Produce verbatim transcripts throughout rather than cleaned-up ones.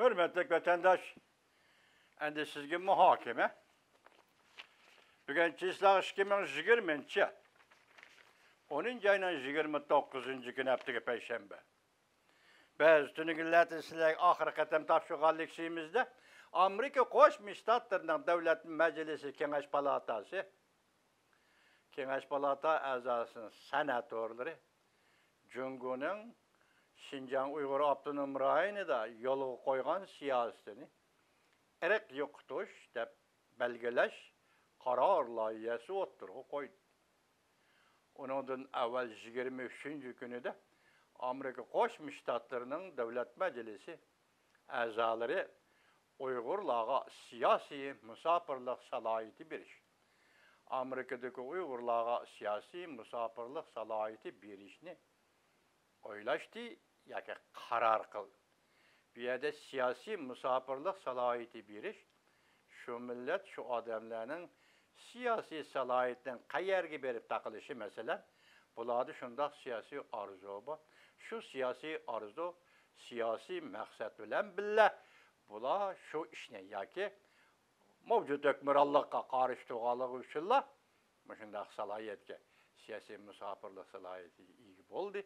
ھۆرمەتلىك ۋەتەنداش، ئەندى سىزگە مۇھاكىمە. بۈگۈن چىسلا ئىككى مىڭ يىگىرمىنچى يىل، ئونىنچى ئاينىڭ يىگىرمە توققۇزىنچى كۈنى، ھەپتىگە پەيشەنبە. بىز تۈنۈگۈنلەردە سىلەرگە ئاخىرقى قېتىم تاپشۇرغان لېكسىيىمىزدە ئامېرىكا قوشما شتاتلىرىنىڭ دۆلەت مەجلىسى كېڭەش پالاتاسى، كېڭەش پالاتا ئەزاسىنىڭ سېناتورلىرى جۇڭگونىڭ شىنجاڭ ئۇيغۇر ئاپتونوم رايونىدا يولغا قويغان سىياسىتىنى ئىرق يوقىتىش دەپ بەلگىلەش قارار لايىھەسى ئوتتۇرىغا قويدى. ئۇنىڭدىن ئەۋۋەل يىگىرمە ئۈچىنچى كۈنىدە ئامېرىكا قوشما شتاتلىرىنىڭ دۆلەت مەجلىسى ئەزالىرى ئۇيغۇرلارغا سىياسىي مۇساپىرلىق سالاھىيىتى بېرىش، ئامېرىكىدىكى ئۇيغۇرلارغا سىياسىي مۇساپىرلىق سالاھىيىتى بېرىشنى ئويلاشتى ياكى قارار قىلدى. بۇ يەردە سىياسىي مۇساپىرلىق سالاھىيىتى بېرىش، شۇ مىللەت، شۇ ئادەملەرنىڭ سىياسىي سالاھىيىتىنىڭ قەيەرگە بېرىپ تاقىلىشى، مەسىلەن، بۇلاردا شۇنداق سىياسىي ئارزۇ بار. شۇ سىياسىي ئارزۇ، سىياسىي مەقسەت بىلەن بىللە، بۇلار شۇ ئىشنى ياكى مەۋجۇت ھۆكۈمرانلىققا قارشى تۇرغانلىقى ئۈچۈنلا مۇشۇنداق سالاھىيەتكە، سىياسىي مۇساپىرلىق سالاھىيىتىگە ئىگە بولدى.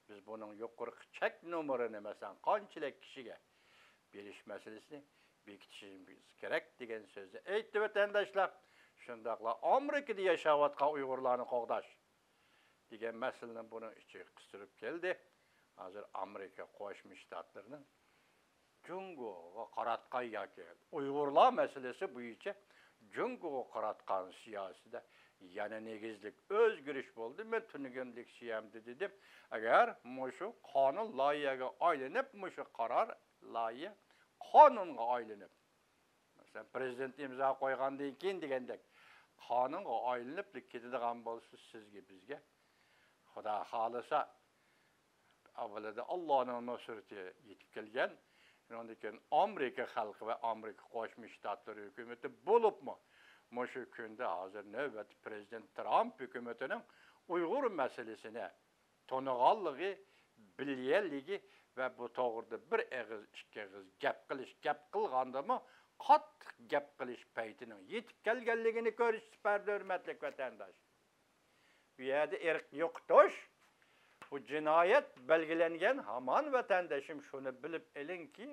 بىز بۇنىڭ يۇقىرىقى چەك نومۇرىنى، مەسىلەن، قانچىلىك كىشىگە بېرىش مەسىلىسىنى بېكىتىشىمىز كېرەك دېگەن سۆزنى ئېيتتى، ۋەتەنداشلار. شۇنداقلا ئامېرىكىدا ياشاۋاتقان ئۇيغۇرلارنى قوغداش دېگەن مەسىلىنى بۇنىڭ ئىچىگە قىستۇرۇپ كەلدى. ھازىر ئامېرىكا قوشما شتاتلىرىنىڭ جۇڭگوغا قاراتقان ياكى ئۇيغۇرلار مەسىلىسى بويىچە جۇڭگوغا قاراتقان سىياسىتىدە يەنە نېگىزلىك ئۆزگىرىش بولدى. مەن تۈنۈگۈن لېكسىيەمدە دېدىم، ئەگەر مۇشۇ قانۇن لايىھەگە ئايلىنىپ، مۇشۇ قارار لايىھە قانۇنغا ئايلىنىپ، مەسىلەن، پىرېزىدېنت ئىمزا قويغاندىن كېيىن دېگەندەك قانۇنغا ئايلىنىپ كېتىدىغان بولسا، سىزگە، بىزگە، خۇدا خالىسا، ئەۋۋەلىدە ئاللانىڭ نۇسرىتى يېتىپ كەلگەن، شۇنىڭدىن كېيىن ئامېرىكا خەلقى ۋە ئامېرىكا قوشما شتاتلىرى ھۆكۈمىتى، بولۇپمۇ مۇشۇ كۈندە ھازىر نۆۋەتتە پىرېزىدېنت ترامپ ھۆكۈمىتىنىڭ ئۇيغۇر مەسىلىسىنى تونۇغانلىقى، بىلگەنلىكى ۋە بۇ توغرىدا بىر ئېغىز، ئىككى ئېغىز گەپ قىلىش، گەپ قىلغاندىمۇ قاتتىق گەپ قىلىش پەيتىنىڭ يېتىپ كەلگەنلىكىنى كۆرسىتىپ بەردى، ھۆرمەتلىك ۋەتەنداش. بۇ يەردە ئىرق يوقىتىش، بۇ جىنايەت بەلگىلەنگەن ھامان، ۋەتەندىشىم، شۇنى بىلىپ ئېلىڭكى،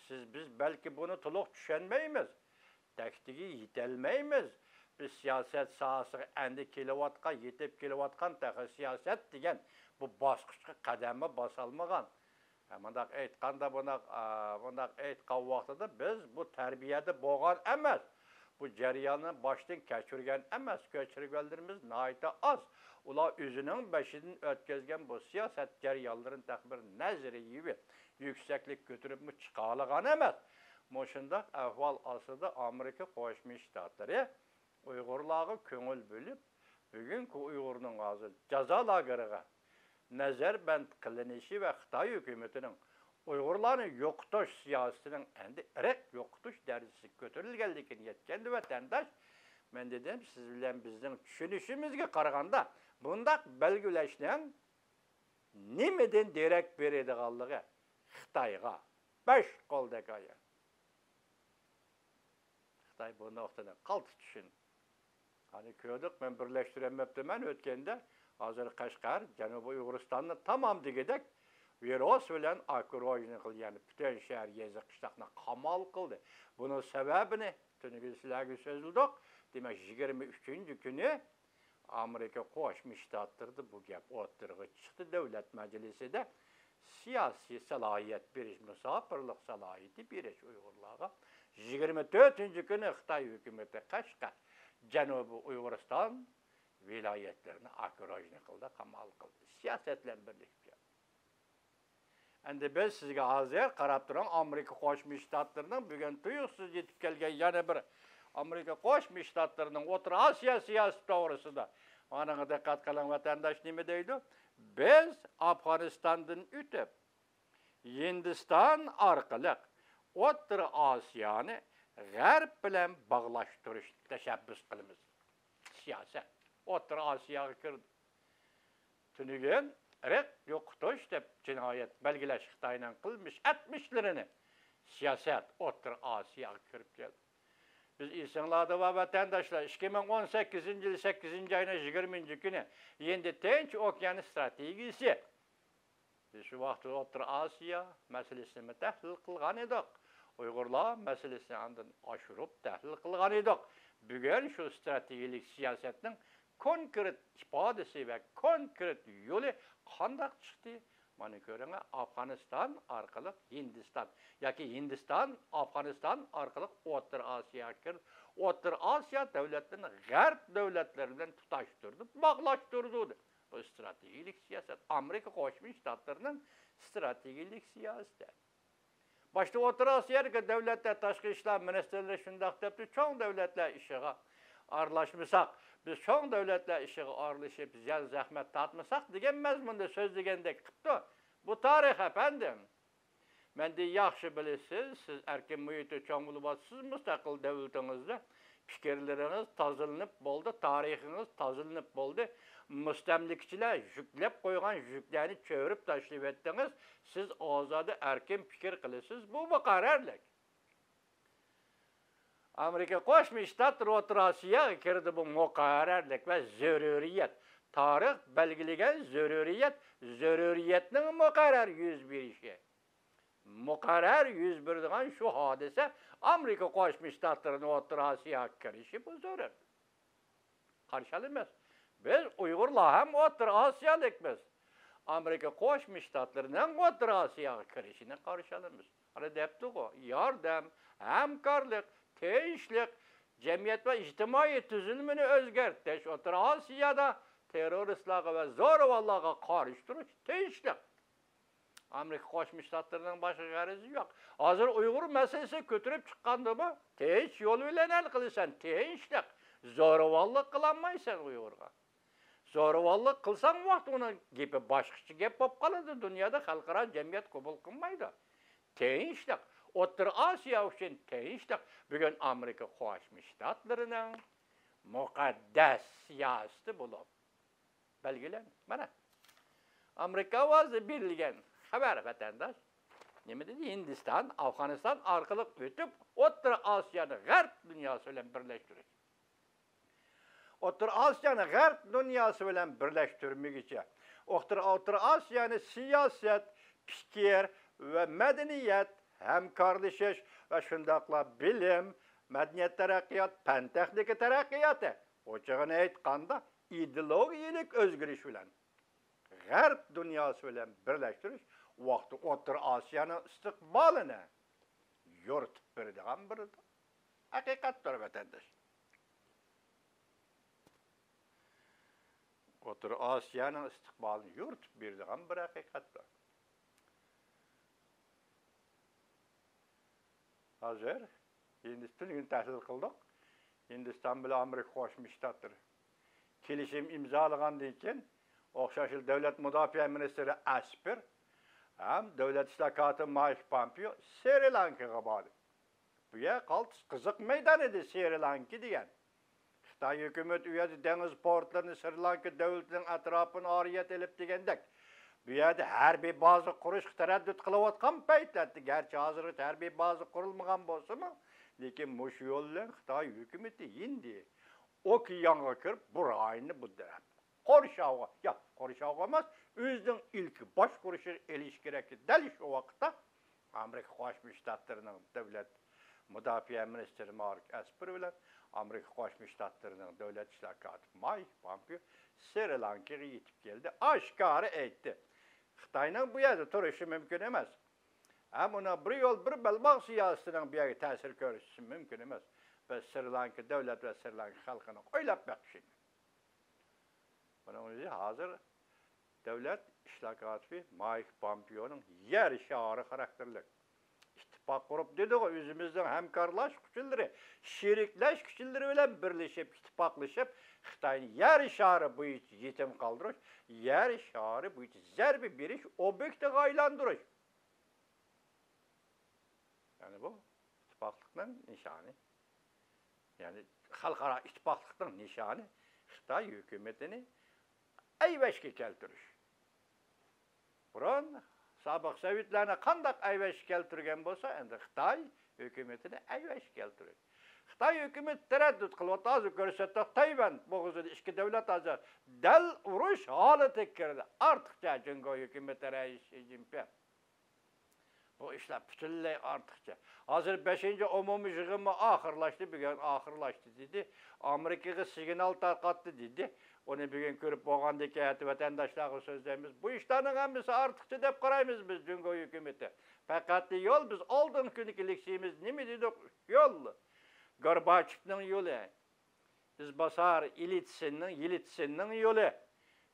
سىز، بىز بەلكى بۇنى تولۇق چۈشەنمەيمىز، تەكتىگە يېتەلمەيمىز. بىز سىياسەت ساھەسىگە ئەمدى كېلىۋاتقان، يېتىپ كېلىۋاتقان تېخى سىياسەت دېگەن بۇ باسقۇچقا قەدەممۇ باسالمىغان. ھە، مۇنداق ئېيتقاندا، بۇنداق، ئا، مۇنداق ئېيتقان ۋاقتىدا بىز بۇ تەربىيەدە بولغان ئەمەس. بۇ جەرياننى باشتىن كەچۈرگەن ئەمەس. كەچۈرگەنلىرىمىز ناھايىتى ئاز. ئۇلار ئۆزىنىڭ بېشىدىن ئۆتكۈزگەن بۇ سىياسەت جەريانلىرىنى تېخى بىر نەزەرىيىۋى يۈكسەكلىك كۆتۈرۈپمۇ چىقالىغان ئەمەس. مۇشۇنداق ئەھۋال ئاستىدا ئامېرىكا قوشما شتاتلىرى ئۇيغۇرلارغا كۆڭۈل بۆلۈپ، بۈگۈنكى ئۇيغۇرنىڭ ھازىر جازا لاگېرىغا نەزەربەند قىلىنىشى ۋە خىتاي ھۆكۈمىتىنىڭ ئۇيغۇرلارنى يوقىتىش سىياسىتىنىڭ ئەمدى ئىرق يوقىتىش دەرىجىسىگە كۆتۈرۈلگەنلىكىنى يەتكەندە، ۋەتەنداش، مەن دېدىم، سىز بىلەن بىزنىڭ چۈشىنىشىمىزگە قارىغاندا، بۇنداق بەلگىلەشنىڭ نېمىدىن دېرەك بېرىدىغانلىقى خىتايغا بەش قولدەك ئايان. خىتاي بۇ نۇقتىنى قالتىس چۈشىنىدۇ. قېنى كۆردۇق، مەن بىرلەشتۈرەلمەپتىمەن ئۆتكەندە. ھازىر قەشقەر، جەنۇبىي ئۇيغۇرىستاننى تامام دېگۈدەك ۋىرۇس بىلەن ئاكروژنى قىلدى، يەنى پۈتۈن شەھەر، يېزا، قىشلاقنى قامال قىلدى. بۇنىڭ سەۋەبىنى تۈنۈگۈن سىلەرگە سۆزلىدۇق. دېمەك، يىگىرمە ئۈچىنچى كۈنى ئامېرىكا قوشما شتاتلىرىدا بۇ گەپ ئوتتۇرىغا چىقتى دۆلەت مەجلىسىدە. سىياسىي سالاھىيەت بېرىش، مۇساپىرلىق سالاھىيىتى بېرىش ئۇيغۇرلارغا. يىگىرمە تۆتىنچى كۈنى خىتاي ھۆكۈمىتى قەشقەر، جەنۇبىي ئۇيغۇرىستان ۋىلايەتلىرىنى ئاكروژنى قىلدى، قامال قىلدى. سىياسەت بىلەن بىرلىكتە. ئەمدى بىز سىزگە ھازىر قاراپ تۇرۇڭ، ئامېرىكا قوشما شتاتلىرىنىڭ بۈگۈن تۇيۇقسىز يېتىپ كەلگەن يەنە بىر ئامېرىكا قوشما شتاتلىرىنىڭ ئوتتۇرا ئاسىيا سىياسىتى توغرىسىدا. ئانىڭغا دىققەت قىلىڭ، ۋەتەنداش نېمە دەيدۇ؟ بىز ئافغانىستاندىن ئۆتۈپ، ھىندىستان ئارقىلىق ئوتتۇرا ئاسىيانى غەرب بىلەن باغلاشتۇرۇشنى تەشەببۇس قىلىمىز. سىياسەت ئوتتۇرا ئاسىياغا كىردى. تۈنۈگۈن ئىرق يوقىتىش دەپ جىنايەت بەلگىلەش خىتاينىڭ قىلمىش ئەتمىشلىرىنى سىياسەت ئوتتۇرا ئاسىياغا كىرىپ كەلدى. بىز ئېسىڭلاردا بار ۋەتەنداشلار، ئىككى مىڭ ئون سەككىزىنچى يىل سەككىزىنچى ئاينىڭ يىگىرمىنچى كۈنى ھىندى تىنچ ئوكيانى ئىستراتېگىيىسى، بىز شۇ ۋاقىتتا ئوتتۇرا ئاسىيا مەسىلىسىنىمۇ تەھلىل قىلغان ئىدۇق. ئۇيغۇرلار مەسىلىسىنى ئاندىن ئاشۇرۇپ تەھلىل قىلغان ئىدۇق. بۈگۈن شۇ ئىستراتېگىيىلىك سىياسەتنىڭ كونكرېت ئىپادىسى ۋە كونكرېت يولى قانداق چىقتى؟ مانا كۆرۈڭە، ئافغانىستان ئارقىلىق ھىندىستان ياكى ھىندىستان ئافغانىستان ئارقىلىق ئوتتۇرا ئاسىياغا كىرىپ، ئوتتۇرا ئاسىيا دۆلەتلىرىنى غەرب دۆلەتلىرى بىلەن تۇتاشتۇردى، باغلاشتۇردى. بۇ ئىستراتېگىيىلىك سىياسەت، ئامېرىكا قوشما شتاتلىرىنىڭ ئىستراتېگىيىلىك سىياسىتى. باشتا ئوتتۇرا ئاسىيادىكى دۆلەتلەر تاشقى ئىشلار مىنىستىرلىرى شۇنداق دەپتۇ، چوڭ دۆلەتلەر ئىشىغا ئارىلاشمىساق، بىز چوڭ دۆلەتلەر ئىشىغا ئارىلىشىپ زىيان زەھمەت تارتمىساق دېگەن مەزمۇندا سۆزلىگەندەك قىپتۇ. بۇ تارىخ، ئەپەندىم. مەندىن ياخشى بىلىسىز، سىز ئەركىن مۇھىتتا چوڭ بولۇۋاتىسىز، مۇستەقىل دۆلىتىڭىزدە پىكىرلىرىڭىز تازىلىنىپ بولدى، تارىخىڭىز تازىلىنىپ بولدى. مۇستەملىكىچىلەر يۈكلەپ قويغان يۈكلەرنى چۆرۈپ تاشلىۋەتتىڭىز. سىز ئازادە ئەركىن پىكىر قىلىسىز. بۇ مۇقەررەرلىك. ئامېرىكا قوشما شتاتلىرى ئوتتۇرا ئاسىياغا كىردى، بۇ مۇقەررەرلىك ۋە زۆرۈرىيەت. تارىخ بەلگىلىگەن زۆرۈرىيەت، زۆرۈرىيەتنىڭ مۇقەررەر يۈز بېرىشى. مۇقەررەر يۈز بېرىدىغان شۇ ھادىسە ئامېرىكا قوشما شتاتلىرىنىڭ ئوتتۇرا ئاسىياغا كىرىشى بۇ زۆرۈر. قارشى ئالىمىز. بىز ئۇيغۇرلار ھەم ئوتتۇرا ئاسىيالىقمىز. ئامېرىكا قوشما شتاتلىرىنىڭ ئوتتۇرا ئاسىياغا كىرىشىنى قارشى ئالىمىز. ئانا دەپتىغۇ، ياردەم، ھەمكارلىق، تىنچلىق، جەمئىيەت ۋە ئىجتىمائىي تۈزۈلمىنى ئۆزگەرتىش، ئوتتۇرا ئاسىيادا تېررورىستلارغا ۋە زورىۋانلارغا قارشى تۇرۇش، تىنچلىق. ئامېرىكا قوشما شتاتلىرىنىڭ باشقا غەرىزى يوق. ھازىر ئۇيغۇر مەسىلىسى كۆتۈرۈپ چىققاندىمۇ، تىنچ يول بىلەن ھەل قىلىسەن، تىنچلىق. زورىۋانلىق قىلالمايسەن ئۇيغۇرغا. زورىۋانلىق قىلساڭ ۋاقىت ئۇنىڭ گېپى باشقىچە گەپ بولۇپ قالىدۇ. دۇنيادا خەلقئارا جەمئىيەت قوبۇل قىلمايدۇ. تىنچلىق. ئوتتۇرا ئاسىيا ئۈچۈن تىنچلىق. بۈگۈن ئامېرىكا قوشما شتاتلىرىنىڭ مۇقەددەس سىياسىتى بولۇپ بەلگىلەندى. مانا، ئامېرىكا ئاۋازى بېرىلگەن خەۋەر، ۋەتەنداش. نېمە دېدى؟ ھىندىستان، ئافغانىستان ئارقىلىق ئۆتۈپ، ئوتتۇرا ئاسىيانى غەرب دۇنياسى بىلەن بىرلەشتۈرۈش. ئوتتۇرا ئاسىيانى غەرب دۇنياسى بىلەن بىرلەشتۈرمىگۈچە، ئوتتۇرا، ئوتتۇرا ئاسىيانى سىياسەت، پىكىر ۋە مەدەنىيەت، ھەمكارلىشىش ۋە شۇنداقلا بىلىم، مەدەنىيەت تەرەققىيات، پەن تېخنىكا تەرەققىياتى، ئوچۇقىنى ئېيتقاندا، ئىدېئولوگىيەلىك ئۆزگىرىش بىلەن غەرب دۇنياسى بىلەن بىرلەشتۈرۈش ۋاقتى ئوتتۇرا ئاسىيانىڭ ئىستىقبالىنى يورۇتۇپ بېرىدىغان بىر ھەقىقەتتۇر، ۋەتەنداش. ئوتتۇرا ئاسىيانىڭ ئىستىقبالىنى يورۇتۇپ بېرىدىغان بىر ھەقىقەتتۇر. ھازىر ھىندىستان، تۈنۈگۈن تەھلىل قىلدۇق. ھىندىستان بىلەن ئامېرىكا قوشما شتاتلىرى كېلىشىم ئىمزالىغاندىن كېيىن، ئوخشاشلا دۆلەت مۇداپىئە مىنىستىرى ئەسپىر ھەم دۆلەت ئىشلار كاتىپى مايك پامپېئو سرى لانكىغا باردى. بۇ يەر قالتىس قىزىق مەيدان ئىدى، سرى لانكا دېگەن. خىتاي ھۆكۈمىتى ئۇ يەردە دېڭىز پورتلىرىنى، سرى لانكا دۆلىتىنىڭ ئەتراپىنى ئارىيەت ئېلىپ دېگەندەك، بۇ يەردە ھەربىي بازا قۇرۇشقا تەرەددۇت قىلىۋاتقان پەيتلەردە، گەرچە ھازىرغىچە ھەربىي بازا قۇرۇلمىغان بولسىمۇ، لېكىن مۇشۇ يول بىلەن خىتاي ھۆكۈمىتى ھىندى ئوكيانغا كىرىپ، بۇ رايوننى بۇ قورشاۋغا، ياق، قورشاۋغا ئەمەس، ئۆزىنىڭ ئىلكى باشقۇرۇشىغا ئېلىشى كېرەك. دەل شۇ ۋاقىتتا ئامېرىكا قوشما شتاتلىرىنىڭ دۆلەت مۇداپىئە مىنىستىرى مارك ئەسپېر بىلەن ئامېرىكا قوشما شتاتلىرىنىڭ دۆلەت ئىشلار كاتىپى مايك پامپېئو سرى لانكىغا يېتىپ كەلدى. ئاشكارا ئېيتتى، خىتاينىڭ بۇ يەردە تۇرۇشى مۇمكىن ئەمەس. ھەم ئۇنىڭ بىر يول، بىر بەلباغ سىياسىتىنىڭ بۇ يەرگە تەسىر كۆرسىتىشى مۇمكىن ئەمەس. بىز سرى لانكا دۆلەت ۋە سرى لانكا خەلقىنى ئويلاپ بېقىشى. بۇنىڭ ئۆزى ھازىر دۆلەت ئىشلار كاتىپى مايك پامپېئونىڭ يەر شارى خاراكتېرلىك ئىتتىپاق قۇرۇپ دېدىغۇ، ئۆزىمىزنىڭ ھەمكارلاشقۇچىلىرى، شېرىكلەشكۈچىلىرى بىلەن بىرلىشىپ، ئىتتىپاقلىشىپ، خىتاينى يەر شارى بويىچە يېتىم قالدۇرۇش، يەر شارى بويىچە زەربە بېرىش ئوبيېكتىغا ئايلاندۇرۇش. يەنى بۇ ئىتتىپاقلىقنىڭ نىشانى. يەنى خەلقئارا ئىتتىپاقلىقنىڭ نىشانى خىتاي ھۆكۈمىتىنى ئەيۋەشكە كەلتۈرۈش. بۇرۇن سابىق سوۋېتلارنى قانداق ئەيۋەشكە كەلتۈرگەن بولسا، ئەمدى خىتاي ھۆكۈمىتىنى ئەيۋەشكە كەلتۈرگەن. خىتاي ھۆكۈمىتى تەرەددۇت قىلىۋاتىدۇ، ھازىر كۆرسەتتۇق، تەيۋەن بوغۇزىدا ئىككى دۆلەت ھازىر دەل ئۇرۇش ھالىتىگە كىردى. ئارتۇقچە جۇڭگو ھۆكۈمىتى رەئىسى شى جىنپىڭ. بۇ ئىشلار پۈتۈنلەي ئارتۇقچە. ھازىر بەشىنچى ئومۇمىي يىغىنمۇ ئاخىرلاشتى، بۈگۈن ئاخىرلاشتى دېدى. ئامېرىكىغا سىگنال تارقاتتى دېدى. ئۇنى بۈگۈن كۆرۈپ بولغاندىن كېيىن، ۋەتەنداشلارغا سۆزلەيمىز. بۇ ئىشلارنىڭ ھەممىسى ئارتۇقچە دەپ قارايمىز بىز، جۇڭگو ھۆكۈمىتى. پەقەت يول، بىز ئالدىنقى كۈنى كېلىشىمىز نېمە دېدۇق؟ يول. گورباچېۋنىڭ يولى. ئىزباسار يېلتسىننىڭ، يېلتسىننىڭ يولى.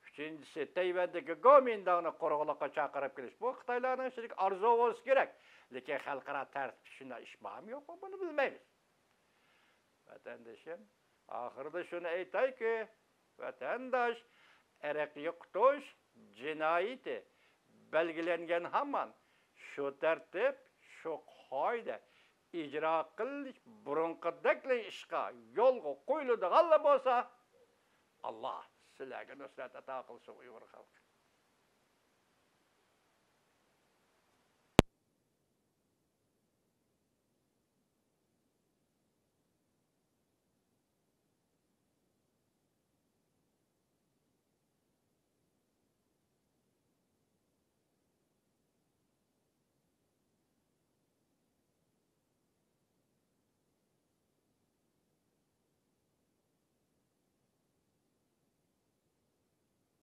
ئۈچىنچىسى، تەيۋەندىكى گومىنداڭنى قۇرۇقلۇققا چاقىرىپ كېلىش. بۇ خىتايلارنىڭ ئىچىدىكى ئارزۇ بولسا كېرەك. لېكىن خەلقئارا تەرتىپتە شۇنداق ئىش بارمۇ يوقمۇ، بۇنى بىلمەيمىز. ۋەتەندىشىم، ئاخىرىدا شۇنى ئېيتايكى، ۋەتەنداش، ئەرەق يوقىتىش جىنايىتى بەلگىلەنگەن ھامان شۇ تەرتىپ، شۇ قائىدە ئىجرا قىلىنىش بۇرۇنقىدەكلا ئىشقا، يولغا قويۇلىدىغانلا بولسا، ئاللا سىلەرگە نۇسرەت ئاتا قىلسۇن، ئۇيغۇر خەلقى.